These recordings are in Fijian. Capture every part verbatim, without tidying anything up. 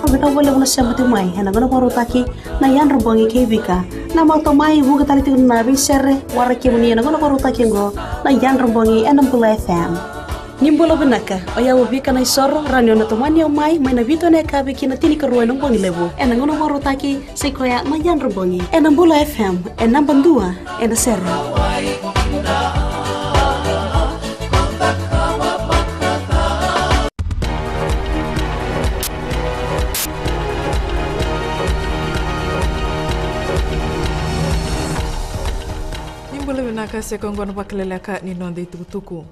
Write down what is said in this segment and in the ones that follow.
Vinaka vakalevu na sema tiko mai ena gauna vakarautaki na Yadra Bogi kei Vika, na mato mai vuka tale tiko na veisere waraki kemuni ena gauna vakarautaki oqo na Yadra Bogi ena Bula F M. Ni bula vinaka, o yau o Vika Naisoro, rawa ni o na tomani au mai mai na vitu ena yakavi ki na tinikarua ena bogi levu ena gauna vakarautaki. Sa i koya na Yadra Bogi ena Bula F M, e naba dua ena sere. Ni bula vinaka, se koya oqo na vakaleleka ni noda itukutuku.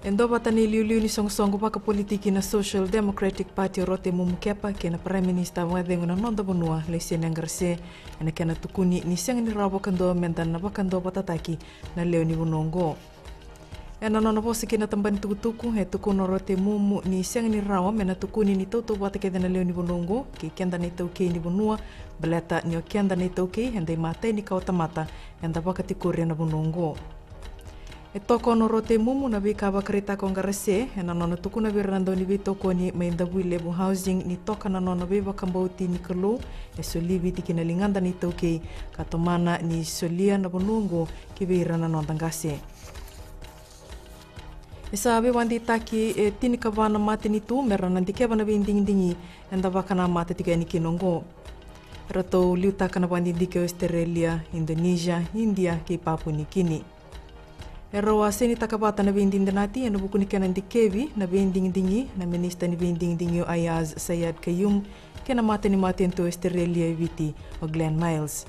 E duavata na iliuliu ni soqosoqo vakapolitiki na Social Democratic Party o Rotemu Mukepa kei na Prime Minister vakacegu na noda vanua, Laisenia Qarase, ena kena tukuni ni sega ni rawa vakadua meda na vakaduavatataki na lewe ni vanua oqo. Ena nona vosa ki na tabana ni tukutuku, e tukuna o Rotemu ni sega ni rawa me na tukuni ni tautauvata kece na lewe ni vanua oqo kei keda na itaukei ni vanua, baleta ni o keda na itaukei eda imatai ni kawatamata eda vakatikori ena vanua oqo. E toka o Rotemu na veika vakaraitaka o Qarase ena nona tukuna vei ira na dauniveitokoni mai Davuilevu Housing ni toka na nona veivakabauti ni Kalou e soli Viti ki na ligada na itaukei, ka tomana ni solia na vanua oqo ki vei ira na noda qase. E sa veivakadeitaki e tinikava na matanitu me ra na dikeva na veidigidigi eda vakanamata tiko yani kina oqo. Eratou liutaka na vakadidike o Australia, Indonesia, Idia kei Papua New Guinea. Erau a sainitaka vata na veidinadinati ena vuku ni kena dikevi na veidigidigi na minisita ni veidigidigi o Aiyaz Sayed-Khaiyum kei na mata ni matanitu o Australia e Viti, o Glenn Miles.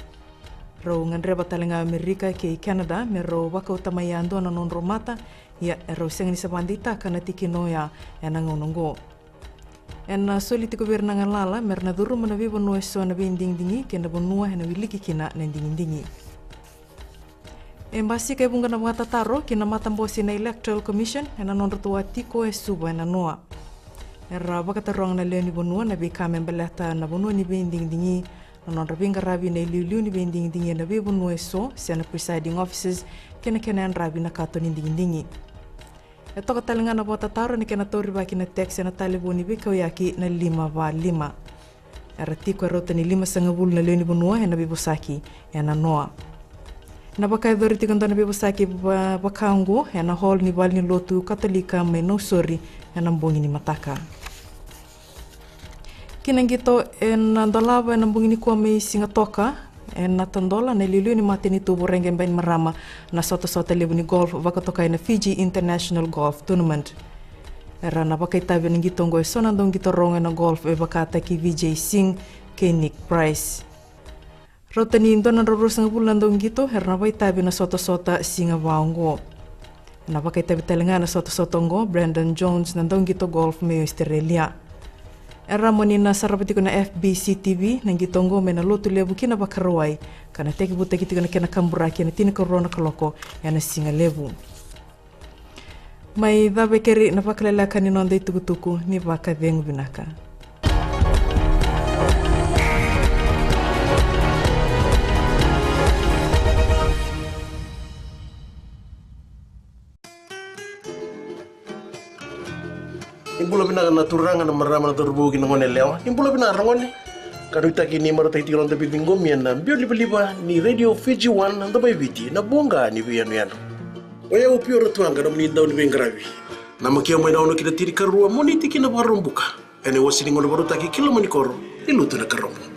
Rau gadreva tale ga o Amerika kei Canada me rau vakauta mai yadua na nodrau mata, ia erau sega ni sa vakadeitaka na tikina oya ena gauna oqo. Ena soli tiko vei ira na galala me ra na curuma na veivanua eso na veidigidigi kei na vanua ena wiliki kina na digidigi. E basika e vuqa na vakatataro ki na matabose na Electoral Commission ena nodratou a tiko e Suva ena noa. Era vakataroga na lewe ni vanua na veika me baleta na vanua ni veidigidigi, na nodra veiqaravi na iliuliu ni veidigidigi ena veivanua eso, se na presiding officers, kei na kena yadravi na kato ni digidigi. E toka tale ga na vakatataro ena kena taurivaki na tax ena talevoni veikauyaki na lima va lima. Era tiko e rauta ni limasagavulu na lewe ni vanua ena veivosaki ena noa. Ena vakayacori tiko e dua na veivosaki va-, vaka oqo ena hall ni valenilotu Katolika mai Nausori ena bogi ni mataka. Ki na qito, ena dolava ena bogi nikua mai Sigatoka ena Tadola na iliuliu ni matanitu Voreqe Bainimarama na sotasota levu ni golf vakatokai na Fiji International Golf Tournament. Era na vakaitavi ena qito oqo eso na dauqito rogo ena golf, e vakataki Vijay Singh kei Nick Price. Rauta ni dua na drau ruasagavulu na dauqito era na vakaitavi ena sotasota siga va oqo. Ena vakaitavi tale ga ena sotasota oqo Brandon Jones, na dauqito golf mai Australia. Era mani na sarava tiko na F B C T V na qito oqo mai na Lotulevu ki na Vakarauwai, ka na tekivutaki tiko na kena kaburaki ena tinikarua na kaloko ena siga levu. Mai cava e keri na vakaleleka ni noda itukutuku, ni vakacegu vinaka. Ni bula vinaka na turaga, na marama, na cauravou kei na gone yalewa. Ni bula vinaka ragone. Ka nuitaki ni marautaki tiko na noda veiciqomi ena biau livaliva ni Radio Fiji One, na Domo i Viti, na voqa ni veiyanuyanu. O yau o Pio Ratuaqa, nomuni dau ni veiqaravi. Namakia mai na ono ki na tinikarua, Moniti ki na Vakaraubuka. Ena iwase ni gauna vakarautaki ki loma ni koro, ni Lotu Nakarobo.